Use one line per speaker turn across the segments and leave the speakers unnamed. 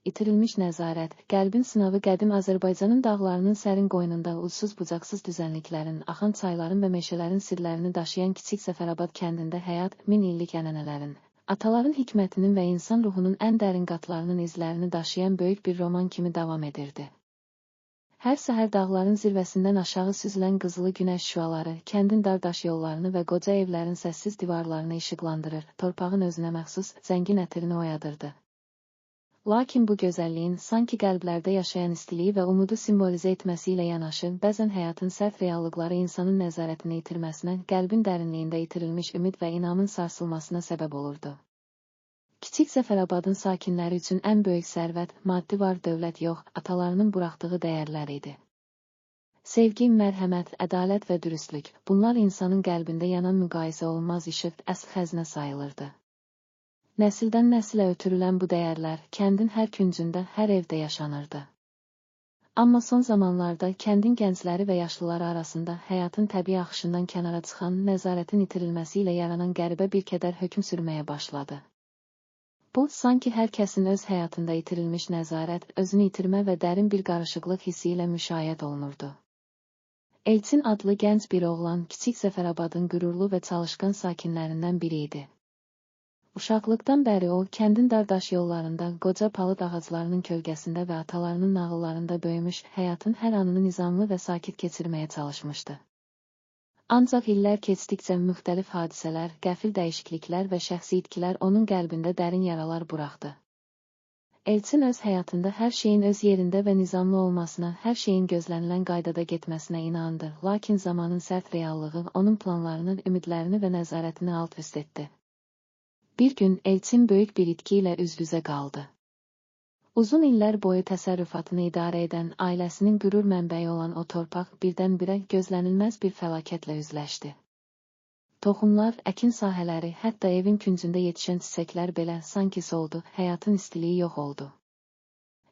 İtirilmiş nəzarət, qəlbin sınavı. Qədim Azərbaycanın dağlarının sərin qoynunda ucsuz-bucaqsız düzənliklərin, axan çayların və meşələrin sirlərini daşıyan kiçik Zəfərabad kəndində həyat, min illik ənənələrin, ataların hikmətinin və insan ruhunun ən dərin qatlarının izlərini daşıyan böyük bir roman kimi davam edirdi. Hər səhər dağların zirvəsindən aşağı süzülən qızılı günəş şüaları kəndin dar daş yollarını və qoca evlərin səssiz divarlarını işıqlandırır, torpağın özünə məxsus zəngin ətirini oyadırdı. Lakin bu gözəlliyin sanki qəlblərdə yaşayan istiliyi və umudu simvolizə etməsi ilə yanaşı, bəzən həyatın sərt reallıqları insanın nəzarətini itirməsinə, qəlbin dərinliyində itirilmiş ümid və inamın sarsılmasına səbəb olurdu. Kiçik Zəfərabadın sakinləri üçün ən böyük sərvət, maddi var dövlət yox, atalarının buraxdığı dəyərlər idi. Sevgi, mərhəmət, ədalət və dürüstlük, bunlar insanın qəlbində yanan müqayisə olunmaz işıq, əsl xəzinə sayılırdı. Nəsildən nəsilə ötürülən bu dəyərlər kəndin hər küncündə, hər evdə yaşanırdı. Amma son zamanlarda kəndin gəncləri və yaşlıları arasında həyatın təbii axışından kənara çıxan, nəzarətin itirilməsi ilə yaranan qəribə bir kədər hökm sürməyə başladı. Bu, sanki hər kəsin öz həyatında itirilmiş nəzarət, özünü itirmə və dərin bir qarışıqlıq hissi ilə müşayiət olunurdu. Elçin adlı gənc bir oğlan kiçik Zəfərabadın qürurlu və çalışqan sakinlərindən biri idi. Uşaqlıqdan bəri o, kəndin dar daş yollarında, qoca palıd ağaclarının kölgəsində və atalarının nağıllarında böyümüş, həyatın hər anını nizamlı və sakit keçirməyə çalışmışdı. Ancaq illər keçdikcə müxtəlif hadisələr, qəfil dəyişikliklər və şəxsi itkilər onun qəlbində dərin yaralar buraxdı. Elçin öz həyatında hər şeyin öz yerində və nizamlı olmasına, hər şeyin gözlənilən qaydada getməsinə inandı, lakin zamanın sərt reallığı onun planlarını, ümidlərini və nəzarətini alt-üst etdi. Bir gün Elçin böyük bir itki ilə üz-üzə qaldı. Uzun illər boyu təsərrüfatını idarə edən, ailəsinin qürur mənbəyi olan o torpaq birdən-birə gözlənilməz bir fəlakətlə üzləşdi. Toxumlar, əkin sahələri, hətta evin küncündə yetişən çiçəklər belə sanki soldu, həyatın istiliyi yox oldu.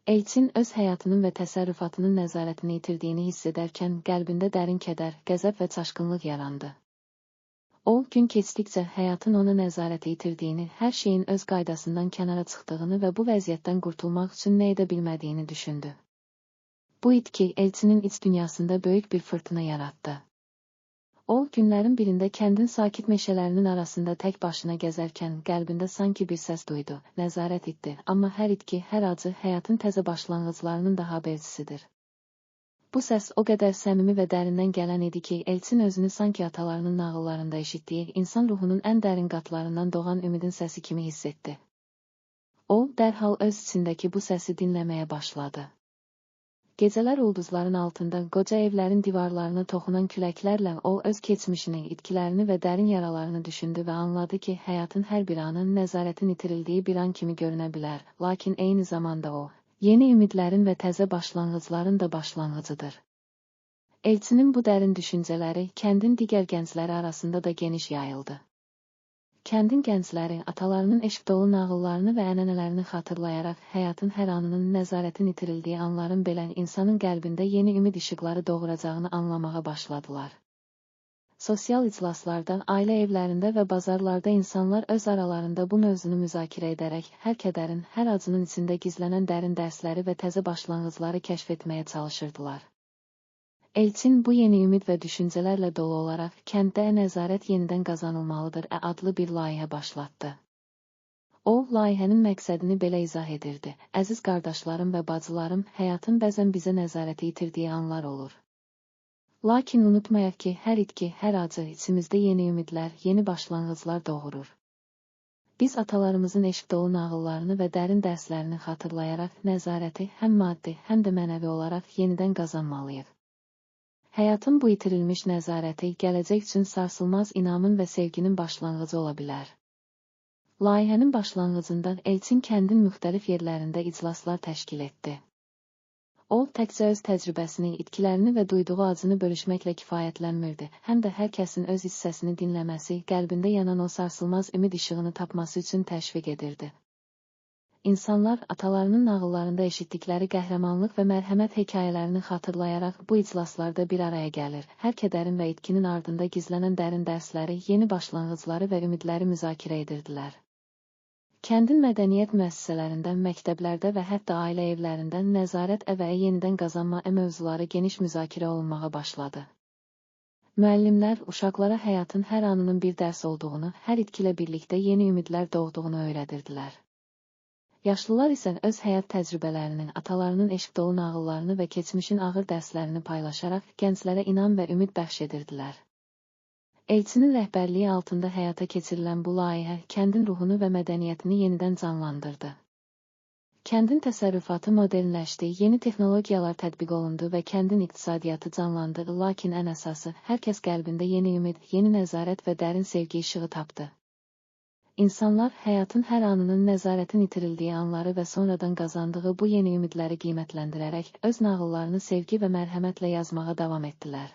Elçin öz həyatının və təsərrüfatının nəzarətini itirdiyini hiss edərkən qəlbində dərin kədər, qəzəb və çaşqınlıq yarandı. O, gün keçdikcə həyatın ona nəzarəti itirdiyini, hər şeyin öz qaydasından kənara çıxdığını və bu vəziyyətdən qurtulmaq üçün nə edə bilmədiyini düşündü. Bu itki Elçinin iç dünyasında böyük bir fırtına yaratdı. O, günlərin birində kəndin sakit meşələrinin arasında tək başına gəzərkən qəlbində sanki bir səs duydu, nəzarət etdi, amma hər itki, hər acı həyatın təzə başlanğıclarının da habercisidir. Bu səs o qədər səmimi və dərindən gələn idi ki, Elçin özünü sanki atalarının nağıllarında eşitdiyi, insan ruhunun ən dərin qatlarından doğan ümidin səsi kimi hiss etdi. O, dərhal öz içindəki bu səsi dinləməyə başladı. Gecələr ulduzların altında, qoca evlərin divarlarına toxunan küləklərlə o, öz keçmişini, itkilərini və dərin yaralarını düşündü və anladı ki, həyatın hər bir anı nəzarətin itirildiyi bir an kimi görünə bilər, lakin eyni zamanda o, yeni ümidlərin və təzə başlanğıcların da başlanğıcıdır. Elçinin bu dərin düşüncələri kəndin digər gəncləri arasında da geniş yayıldı. Kəndin gəncləri atalarının eşq dolu nağıllarını və ənənələrini xatırlayaraq həyatın hər anının nəzarətin itirildiyi anların belə insanın qəlbində yeni ümid işıqları doğuracağını anlamağa başladılar. Sosial iclaslarda, ailə evlərində və bazarlarda insanlar öz aralarında bu mövzunu müzakirə edərək hər kədərin, hər acının içində gizlənən dərin dərsləri və təzə başlanğıcları kəşf etməyə çalışırdılar. Elçin bu yeni ümid və düşüncələrlə dolu olaraq kənddə nəzarət yenidən qazanılmalıdır adlı bir layihə başlatdı. O, layihənin məqsədini belə izah edirdi: Əziz qardaşlarım və bacılarım, həyatın bəzən bizə nəzarəti itirdiyi anlar olur. Lakin unutmayaq ki, hər itki, hər acı içimizdə yeni ümidlər, yeni başlanğıclar doğurur. Biz atalarımızın eşq dolu nağıllarını və dərin dərslərini xatırlayaraq nəzarəti həm maddi, həm də mənəvi olaraq yenidən qazanmalıyıq. Həyatın bu itirilmiş nəzarəti gələcək üçün sarsılmaz inamın və sevginin başlanğıcı ola bilər. Layihənin başlanğıcında Elçin kəndin müxtəlif yerlərində iclaslar təşkil etdi. O, təkcə öz təcrübəsini, itkilərini və duyduğu acını bölüşməklə kifayətlənmirdi, həm də hər kəsin öz hissəsini dinləməsi, qəlbində yanan o sarsılmaz ümid işığını tapması üçün təşviq edirdi. İnsanlar atalarının nağıllarında eşitdikləri qəhrəmanlıq və mərhəmət hekayələrini xatırlayaraq bu iclaslarda bir araya gəlir, hər kədərin və itkinin ardında gizlənən dərin dərsləri, yeni başlanğıcları və ümidləri müzakirə edirdilər. Kəndin mədəniyyət müəssisələrində, məktəblərdə və hətta ailə evlərində nəzarət və yenidən qazanma mövzuları geniş müzakirə olunmağa başladı. Müəllimlər uşaqlara həyatın hər anının bir dərs olduğunu, hər itki ilə birlikdə yeni ümidlər doğduğunu öyrədirdilər. Yaşlılar isə öz həyat təcrübələrini, atalarının eşq dolu nağıllarını və keçmişin ağır dərslərini paylaşaraq gənclərə inam və ümid bəxş edirdilər. Elçinin rəhbərliyi altında həyata keçirilən bu layihə kəndin ruhunu və mədəniyyətini yenidən canlandırdı. Kəndin təsərrüfatı modernləşdi, yeni texnologiyalar tətbiq olundu və kəndin iqtisadiyyatı canlandı, lakin ən əsası, hər kəs qəlbində yeni ümid, yeni nəzarət və dərin sevgi işığı tapdı. İnsanlar həyatın hər anının nəzarətin itirildiyi anları və sonradan qazandığı bu yeni ümidləri qiymətləndirərək öz nağıllarını sevgi və mərhəmətlə yazmağa davam etdilər.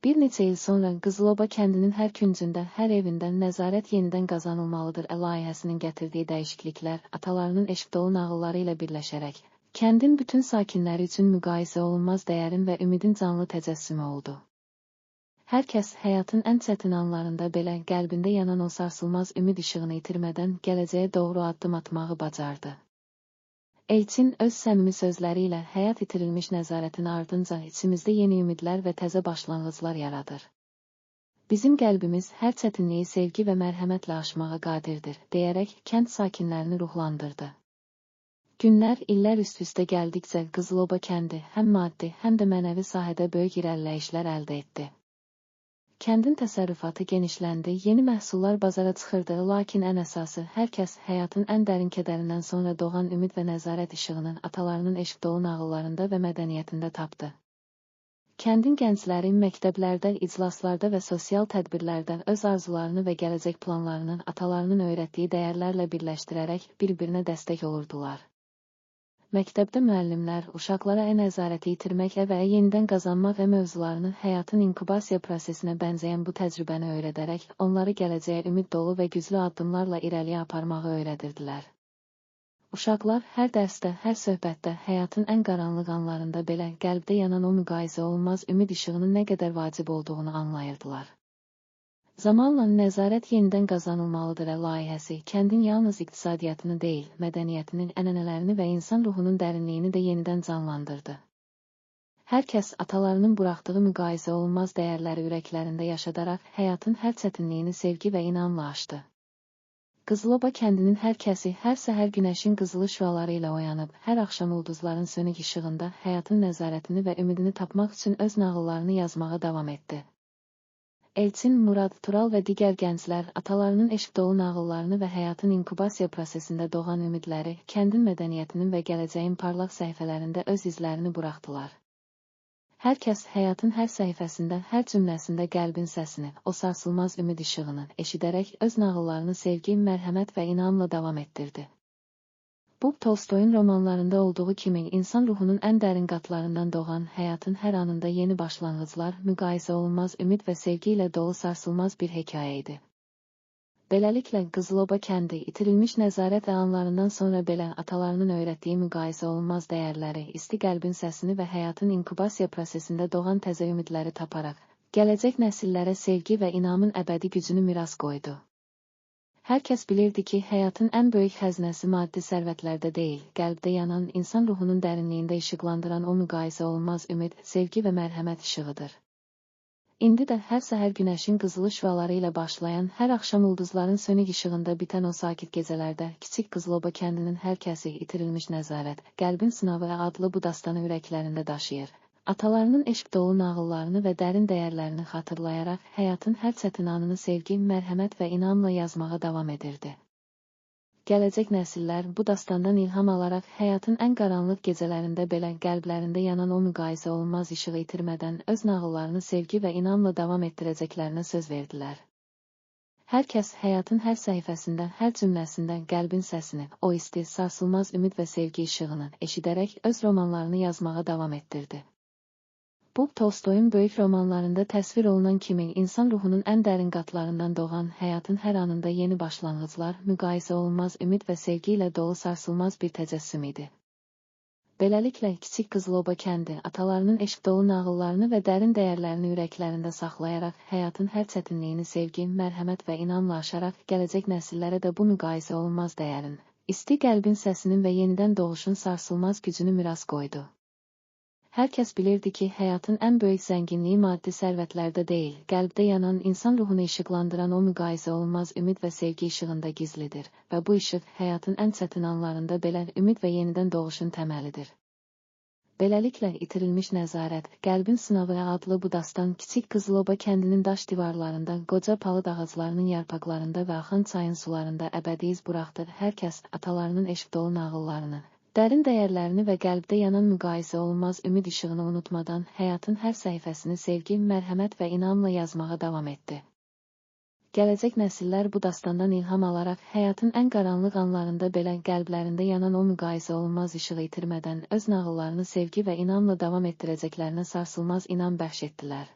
Bir neçə il sonra Qızıloba kəndinin hər küncündə, hər evində nəzarət yenidən qazanılmalıdır layihəsinin gətirdiyi dəyişikliklər atalarının eşq dolu nağılları ilə birləşərək, kəndin bütün sakinləri üçün müqayisə olunmaz dəyərin və ümidin canlı təcəssümü oldu. Hər kəs həyatın ən çətin anlarında belə qəlbində yanan o sarsılmaz ümid işığını itirmədən gələcəyə doğru addım atmağı bacardı. Elçin öz səmimi sözləri ilə həyat itirilmiş nəzarətin ardınca içimizdə yeni ümidlər və təzə başlanğıclar yaradır. Bizim qəlbimiz hər çətinliyi sevgi və mərhəmətlə aşmağa qadirdir, deyərək kənd sakinlərini ruhlandırdı. Günlər, illər üst-üstə gəldikcə Qızıloba kəndi həm maddi, həm də mənəvi sahədə böyük irəliləyişlər əldə etdi. Kəndin təsərrüfatı genişləndi, yeni məhsullar bazara çıxırdı, lakin ən əsası, hər kəs həyatın ən dərin kədərindən sonra doğan ümid və nəzarət işığını atalarının eşq dolu nağıllarında və mədəniyyətində tapdı. Kəndin gəncləri məktəblərdə, iclaslarda və sosial tədbirlərdə öz arzularını və gələcək planlarını atalarının öyrətdiyi dəyərlərlə birləşdirərək bir-birinə dəstək olurdular. Məktəbdə müəllimlər uşaqlara nəzarəti itirmək və yenidən qazanmaq mövzularını həyatın inkubasiya prosesinə bənzəyən bu təcrübəni öyrədərək onları gələcəyə ümid dolu və güclü addımlarla irəliyə aparmağı öyrədirdilər. Uşaqlar hər dərsdə, hər söhbətdə, həyatın ən qaranlıq anlarında belə qəlbdə yanan o müqayisə olunmaz ümid işığının nə qədər vacib olduğunu anlayırdılar. Zamanla nəzarət yenidən qazanılmalıdır layihəsi kəndin yalnız iqtisadiyyatını deyil, mədəniyyətinin, ənənələrini və insan ruhunun dərinliyini də yenidən canlandırdı. Hər kəs atalarının buraxdığı müqayisə olunmaz dəyərləri ürəklərində yaşadaraq həyatın hər çətinliyini sevgi və inamla aşdı. Qızıloba kəndinin hər kəsi hər səhər günəşin qızılı şüaları ilə oyanıb, hər axşam ulduzların sönük işığında həyatın nəzarətini və ümidini tapmaq üçün öz nağıllarını yazmağa davam etdi. Elçin, Murad, Tural və digər gənclər atalarının eşq dolu nağıllarını və həyatın inkubasiya prosesində doğan ümidləri kəndin mədəniyyətinin və gələcəyin parlaq səhifələrində öz izlərini buraxdılar. Hər kəs həyatın hər səhifəsində, hər cümləsində qəlbin səsini, o sarsılmaz ümid işığını eşidərək öz nağıllarını sevgi, mərhəmət və inamla davam etdirdi. Bu, Tolstoyun romanlarında olduğu kimi insan ruhunun ən dərin qatlarından doğan həyatın hər anında yeni başlanğıclar, müqayisə olunmaz ümid və sevgi ilə dolu sarsılmaz bir hekayə idi. Beləliklə, Qızıloba kəndi itirilmiş nəzarət anlarından sonra belə atalarının öyrətdiyi müqayisə olunmaz dəyərləri, isti qəlbin səsini və həyatın inkubasiya prosesində doğan təzə ümidləri taparaq, gələcək nəsillərə sevgi və inamın əbədi gücünü miras qoydu. Hər kəs bilirdi ki, həyatın ən böyük xəzinəsi maddi sərvətlərdə deyil, qəlbdə yanan, insan ruhunun dərinliyində işıqlandıran o müqayisə olunmaz ümid, sevgi və mərhəmət işığıdır. İndi də hər səhər günəşin qızılı şüaları ilə başlayan, hər axşam ulduzların sönük işığında bitən o sakit gecələrdə kiçik Qızıloba kəndinin hər kəsi itirilmiş nəzarət, qəlbin sınavı adlı bu dastanı ürəklərində daşıyır. Atalarının eşq dolu nağıllarını və dərin dəyərlərini xatırlayaraq həyatın hər çətin anını sevgi, mərhəmət və inamla yazmağa davam edirdi. Gələcək nəsillər bu dastandan ilham alaraq həyatın ən qaranlıq gecələrində belə qəlblərində yanan o müqayisə olunmaz işığı itirmədən öz nağıllarını sevgi və inamla davam etdirəcəklərinə söz verdilər. Hər kəs həyatın hər səhifəsində, hər cümləsində qəlbin səsini, o isti, sarsılmaz ümid və sevgi işığını eşidərək öz romanlarını yazmağa davam etdirdi. Bu, Tolstoyun böyük romanlarında təsvir olunan kimi insan ruhunun ən dərin qatlarından doğan həyatın hər anında yeni başlanğıclar, müqayisə olunmaz ümid və sevgi ilə dolu sarsılmaz bir təcəssüm idi. Beləliklə, Kiçik Qızıloba kəndi atalarının eşq dolu nağıllarını və dərin dəyərlərini ürəklərində saxlayaraq, həyatın hər çətinliyini sevgi, mərhəmət və inamla aşaraq, gələcək nəsillərə də bu müqayisə olunmaz dəyərin, isti qəlbin səsinin və yenidən doğuşun sarsılmaz gücünü miras qoydu. Hər kəs bilirdi ki, həyatın ən böyük zənginliyi maddi sərvətlərdə deyil, qəlbdə yanan, insan ruhunu işıqlandıran o müqayisə olunmaz ümid və sevgi işığında gizlidir və bu işıq həyatın ən çətin anlarında belə ümid və yenidən doğuşun təməlidir. Beləliklə, itirilmiş nəzarət, qəlbin sınavı adlı bu dastan Kiçik Qızıloba kəndinin daş divarlarında, qoca palıd ağaclarının yarpaqlarında və axan çayın sularında əbədi iz buraxdı. Hər kəs atalarının eşq dolu nağıllarını, dərin dəyərlərini və qəlbdə yanan müqayisə olunmaz ümid işığını unutmadan həyatın hər səhifəsini sevgi, mərhəmət və inamla yazmağa davam etdi. Gələcək nəsillər bu dastandan ilham alaraq həyatın ən qaranlıq anlarında belə qəlblərində yanan o müqayisə olunmaz işığı itirmədən öz nağıllarını sevgi və inamla davam etdirəcəklərinə sarsılmaz inam bəxş etdilər.